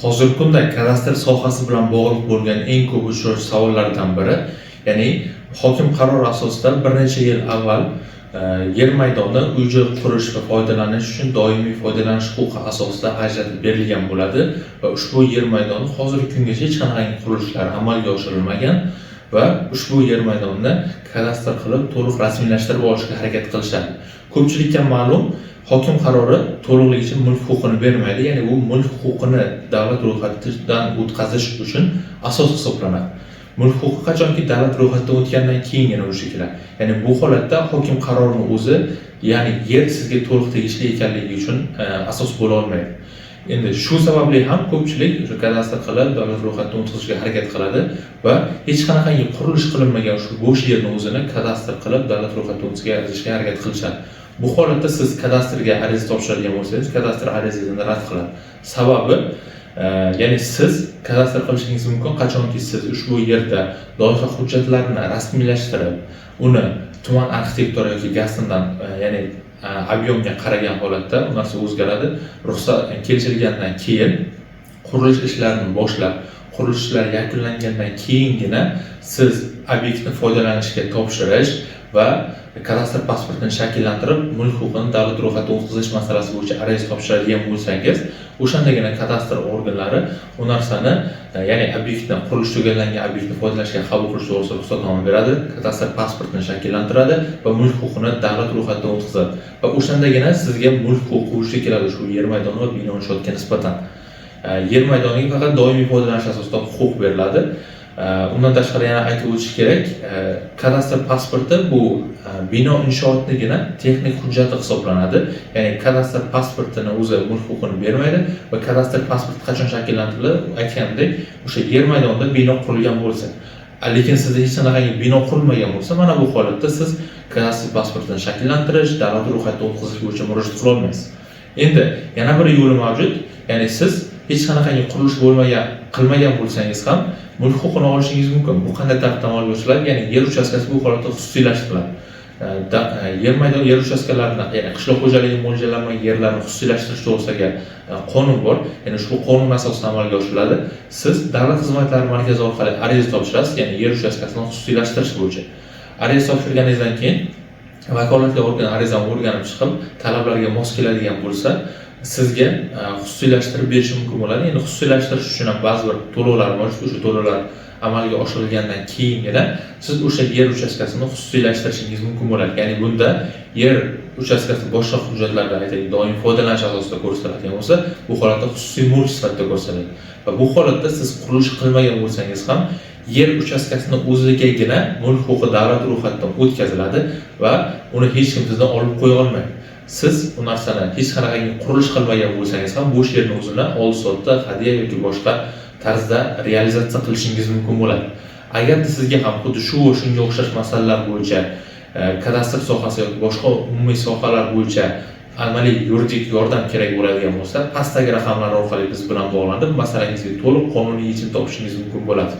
Hozirgi kunda kadastr sohasi bilan bog'liq bo'lgan eng ko'p uchrayotgan savollardan biri, ya'ni hokim qarori asosida bir necha yil avval yer maydoni uy-joy qurish va foydalanish uchun doimiy foydalanish huquqi asosida ajratib berilgan bo'ladi va ushbu yer maydoni hozirgi kungacha hech qanaqangi qurilishlar amalga oshirilmagan va ushbu yer maydonini kadastr qilib, to'liq rasmiylashtirib olishga harakat qilishadi. Ko'pchilikka ma'lum, hokim qarori to'liqligicha mulk huquqini bermaydi, ya'ni u mulk huquqini davlat ro'yxatidan o'tkazish uchun asos hisoblanadi. Mulk huquqi qachonki davlat ro'yxatidan o'tgandan keyingina vujudga keladi. Ya'ni bu holatda hokim qarorini o'zi, ya'ni yer sizga to'liq tegishli ekanligi uchun asos bo'la olmaydi. Endi shu sababli ham ko'pchilik o'sha kadastr qilib, davlat ro'yxatidan o'tkazishga harakat qiladi va hech qanaqangi qurilish qilinmagan shu bo'sh yerni o'zini kadastr qilib, davlat ro'yxatidan o'tkazishga harakat qilishadi. Bu holatda siz kadastrga ariza topshiradigan bo'lsangiz, kadastr arizangizni rad qiladi. Sababi, ya'ni siz kadastr qilishingiz mumkin, qachonki siz ushbu yerda loyiha hujjatlarini rasmiylashtirib, uni tuman arxitektori yoki GASNdan, ya'ni объем ga qaragan holatda u narsa o'zgaradi. Ruxsat kelishilgandan keyin qurilish ishlarini boshlab, qurilish ishlari yakunlangandan keyingina siz obyektni foydalanishga topshirish va kadastr pasportini shakllantirib, mulk huquqini davlat ro'yxatidan o'tkazish masalasi bo'yicha ariza topshiradigan bo'lsangiz, o'shandagina kadastr organlari u narsani, ya'ni obyektni, qurilish tugallangan obyektni foydalanishga qabul qilish to'g'risida ruxsatnoma beradi, kadastr pasportini shakllantiradi va mulk huquqini davlat ro'yxatidan o'tkazadi va o'shandagina sizga mulk huquqi vujudga keladi shu yer maydoni va bino inshootga nisbatan. Yer maydoniga faqat doimiy foydalanish asosida huquq beriladi. Undan tashqari yana aytib o'tish kerak, kadastr pasporti bu bino inshootnigina texnik hujjati hisoblanadi. Ya'ni kadastr pasportini o'zi mulk huquqini bermaydi va kadastr pasporti qachon shakllantiriladi? Aytganimdek, o'sha yer maydonida bino qurilgan bo'lsa. Lekin sizda hech qanaqangi bino qurilmagan bo'lsa, mana bu holatda siz kadastr pasportini shakllantirish, davlat ro'yxatidan o'tkazish bo'yicha murojaat qila olmaysiz. Endi yana bir yo'li mavjud, ya'ni siz hech qanaqangi qurilish bo'lmagan, qilmagan bo'lsangiz ham mulk huquqini olishingiz mumkin. Bu qanday tartibda amalga oshiriladi? Ya'ni yer uchastkasi bu holatda xususiylashtiriladi. Yer maydon, yer uchastkalarini, ya'ni qishloq xo'jaligi mo'ljallanmagan yerlarni xususiylashtirish to'g'risidagi qonun bor. Ya'ni ushbu qonun asosida amalga oshiriladi. Siz davlat xizmatlari markazi orqali ariza topshirasiz, ya'ni yer uchastkasini xususiylashtirish bo'yicha. Ariza topshirganingizdan keyin vakolatli organ arizani o'rganib chiqib, talablarga mos keladigan bo'lsa, sizga xususiylashtirib berishi mumkin bo'ladi. Endi xususiylashtirish uchun ham ba'zi bir to'lovlar mavjud. O'sha to'lovlar amalga oshirilgandan keyingina siz o'sha yer uchastkasini xususiylashtirishingiz mumkin bo'ladi. Ya'ni bunda yer uchastkasi boshqa hujjatlarda, aytaylik, doimiy foydalanish asosida ko'rsatiladigan bo'lsa, bu holatda xususiy mulk sifatida ko'rsatiladi. Va bu holatda siz qurilish qilmagan bo'lsangiz ham yer uchastkasini o'zigagina mulk huquqi davlat ro'yxatidan o'tkaziladi va uni hech kim sizdan olib qo'ya olmaydi. Siz u narsani hech qanaqangi qurilish qilmagan bo'lsangiz ham bo'sh yerni o'zini oldi-sotdi, hadya yoki boshqa tarzda realizatsiya qilishingiz mumkin bo'ladi. Agarda sizga ham xuddi shu va shunga o'xshash masalalar bo'yicha, kadastr sohasi yoki boshqa umumiy sohalar bo'yicha amaliy yuridik yordam kerak bo'ladigan bo'lsa, pastdagi raqamlar orqali biz bilan bog'lanib, masalangizga to'liq qonuniy yechim topishingiz mumkin bo'ladi.